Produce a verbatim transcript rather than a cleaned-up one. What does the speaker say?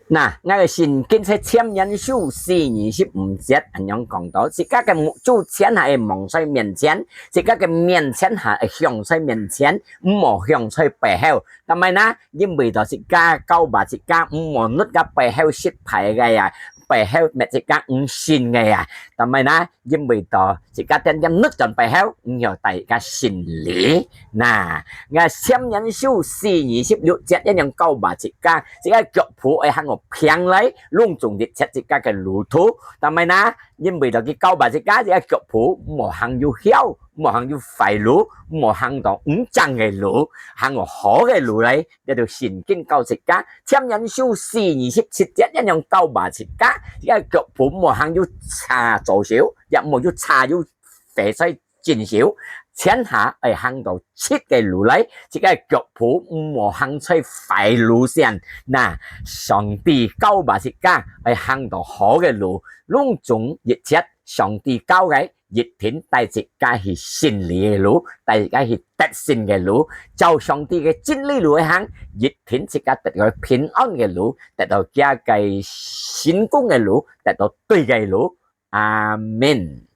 那，𠊎个聖經在箴言書四二十五節恁樣講到：自家个目珠前下个望在面前，自家个面前下个向在面前，毋好向在背後。但係呢，因為到自家教導自家毋好跍个背後失敗个啊，背後搣自家毋信个啊。但係呢，因為到自家點點跍轉背後，毋曉帶个真理。那，𠊎箴言書四二十六節一樣教導自家，自家腳步愛行个平來，攏總一切自家个路途。但係呢，因為到佢教導自家，自家腳步毋好行有翹，毋好行有壞路，毋好行到毋正个路，行到好个路來。這條聖經教自家，箴言書四二十七節一樣教導自家，自家腳步毋好行有差左手，也毋好有差有飛在 正手，前下愛行到直个路來，自家个腳步毋好行在壞路線。那，上帝教導自家愛行到好个路，攏總一切上帝教个，一定帶自家去真理个路，帶自家去得勝个路，照上帝个真理路去行，一定自家得到平安个路，得到佢个成功个路，得到對个路。阿門。